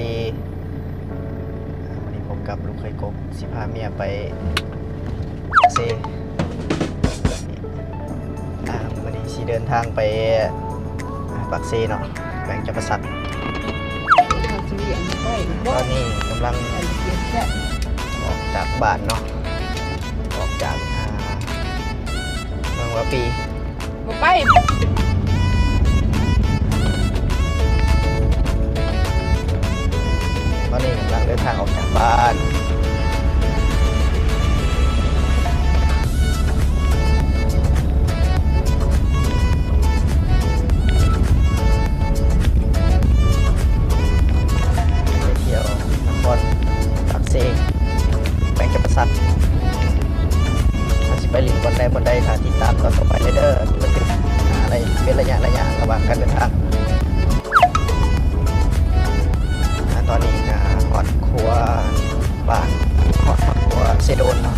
ດີ ອ່າ ມື້ນີ້ພົບກັບລູກເຂີຍກົກ ຊິພາເມຍໄປປາກເຊ. ອ່າ ມື້ນີ້ຊິເດີນທາງໄປ ອ່າ ປາກເຊເນາະ ແຂວງຈຳປາສັກ. ຕອນນີ້ກຳລັງອອກຈາກບ້ານເນາະ ອອກຈາກ ອ່າ ເມືອງວາປີ. ບໍ່ໄປ. ຕອນນີ້ກຳລັງເດີນທາງອອກຈາກບ້ານ ໄປທ່ຽວນະຄອນປາກເຊ ແຂວງຈຳປາສັກ. ເຮົາຊິໄປຫຼິ້ນບ່ອນໃດບ່ອນໃດ ຖ້າຕິດຕາມຕອນຕໍ່ໄປເລີຍເດີ. ມັນເປັນ ອ່າ ໄລຍະ ເປັນໄລຍະໆ ລະຫວ່າງການເດີນທາງ. ອ່າ ຕອນນີ້ກະຮອດຂົວບ້ານ ຮອດ ຮອດຂົວເຊໂດນເນາະ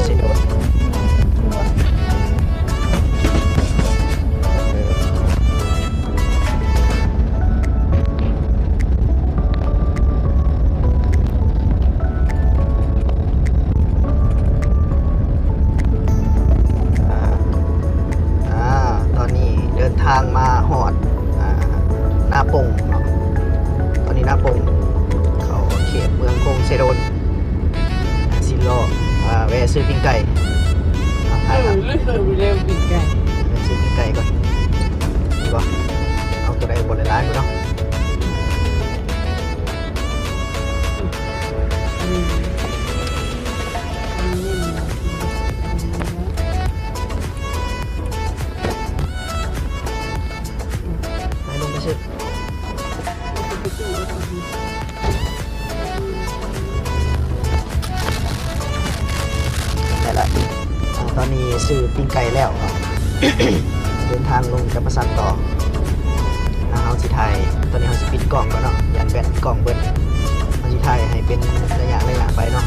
ເຊໂດນ. ອ່າ ອ່າ ຕອນນີ້ເດີນທາງມາຮອດ ອ່າ ນາປົງເນາະ. ຕອນນີ້ນາປົງເຂົ້າເຂດເມືອງກົງເຊໂດນ. ຊິເລາະ ອ່າ ແວ່ຊື້ປີ້ງໄກ່. ເອີ ລືມເລີຍ ປີ້ງໄກ່ ແວ່ຊື້ປີ້ງໄກ່ກ່ອນ. ເອົາໂຕໃດບໍ່ຫຼາຍໆ ພຸ້ນເນາະ. ໄປລົງໄປຊື້. ໄດ້ລະ ອ່າ ຕອນນີ້ຊື້ປີ້ງໄກ່ແລ້ວເນາະ ເດີນທາງລົງຈຳປາສັກຕໍ່. ອ່າ ເຮົາຊິຖ່າຍ ຕອນນີ້ເຮົາຊິປິດກ້ອງກ່ອນເນາະ ຢ້ານແບັດກ້ອງເບິດ. ເຮົາຊິຖ່າຍໃຫ້ເປັນໄລຍະໆໄປເນາະ.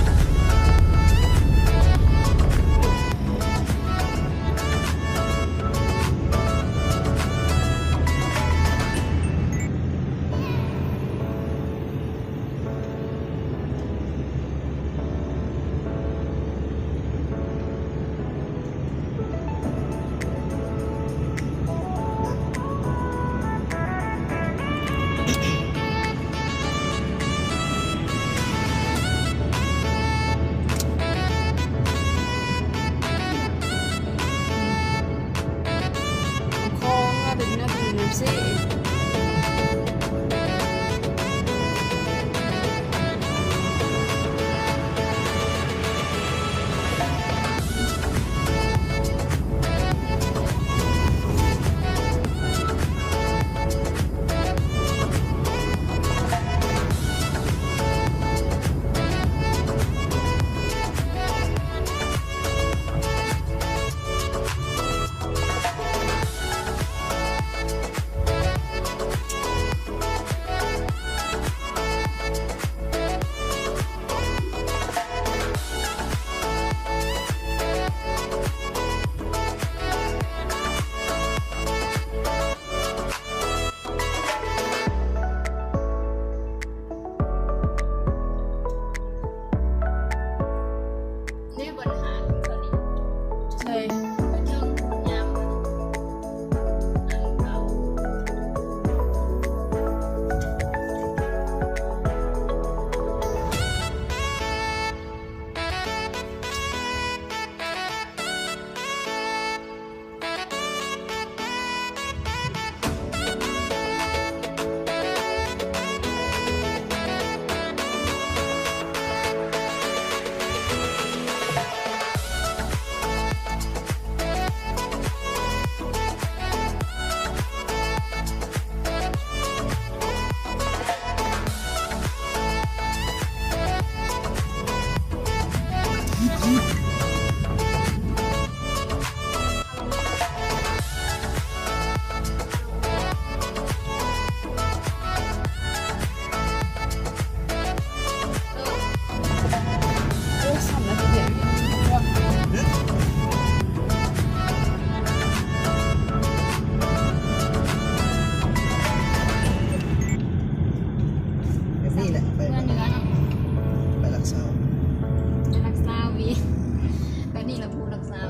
ຜູ້ຮັກສາ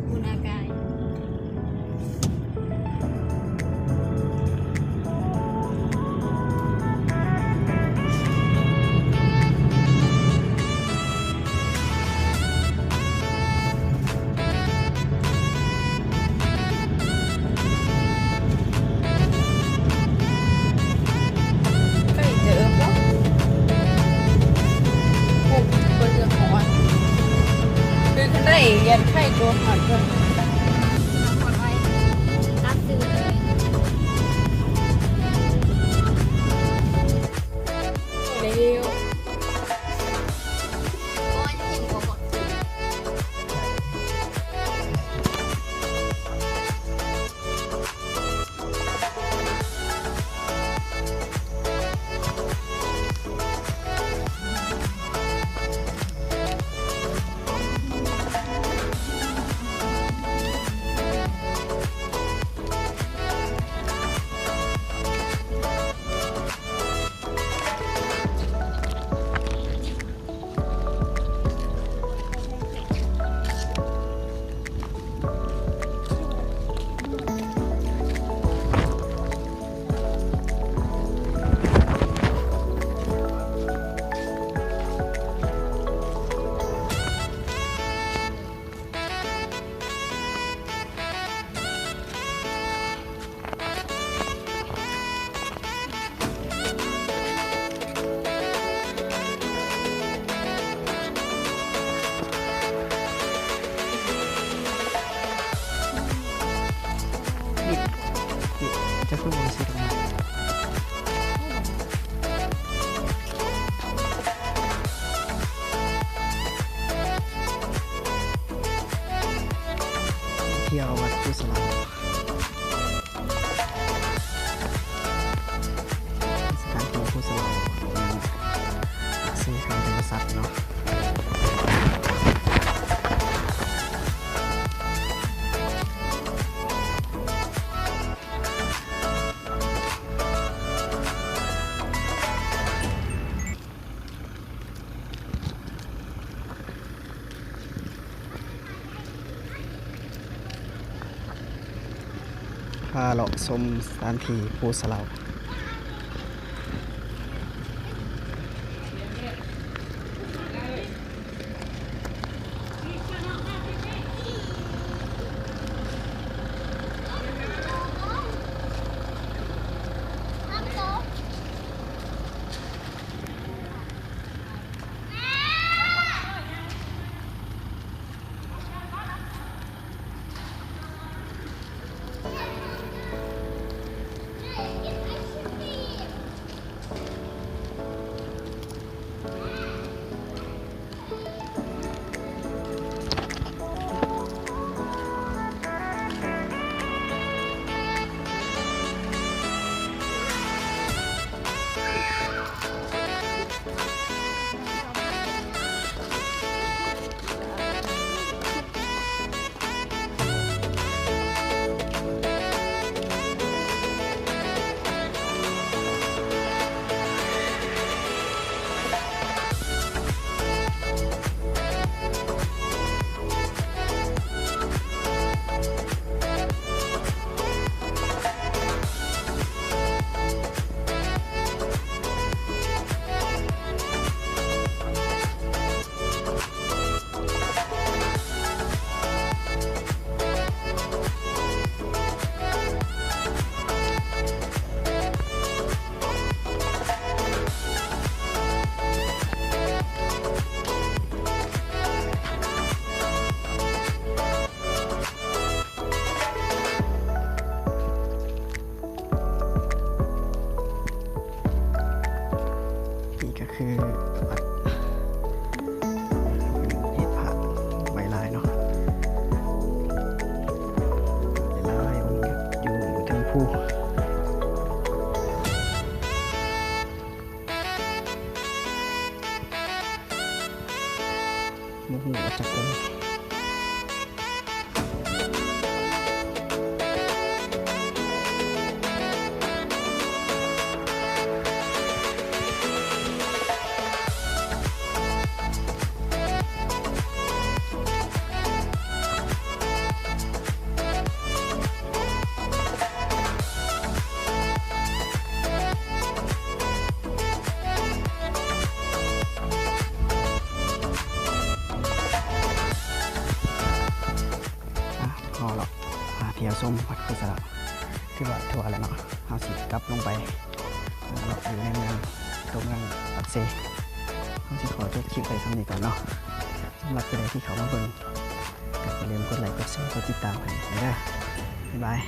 ຜູ້ນາກາຍ. ໃກ້ຈະເອີບແລ້ວ. ໂອ້ ເບິ່ງເລື່ອງຂອງ ຄືຄັນໄດ້ຮຽນໄຂ້ຕົວຮອດເພິ່ນ ຮອດໄວ ຕັດຊື່ເລີຍ ເລວ. ທ່ຽວວັດພູສະເຫຼົາ ສະຖານທີ່ພູສະເຫຼົາ ເສັ້ນທາງທຳມະຊາດເນາະ. ພາເລາະຊົມສະຖານທີ່ພູສະເຫຼົາ. ນີ້ກໍຄືວັດ ເຮັດພະໄວ້ຫຼາຍເນາະ ຫຼາຍອົງຢູ່ ຢູ່ເທິງພູ ບໍ່ຮູ້ວ່າຈັກອົງ. ນີ້ ຊົມຮອດໂຄສະລະ ຖືວ່າທົ່ວແລ້ວເນາະ. ເຮົາຊິກັບລົງໄປເລາະຢູ່ໃນເມືອງ ຕົວເມືອງປາກເຊ. ເຮົາຊິຂໍຈົບຄລິບໄວ້ສ່ຳນີ້ກ່ອນເນາະ. ສຳລັບຜູ້ໃດທີ່ເຂົ້າມາເບິ່ງ ກໍຢ່າລືມກົດໄລ ກົດແຊ ກົດຕິດຕາມໃຫ້ເດີ. ບາຍບາຍ.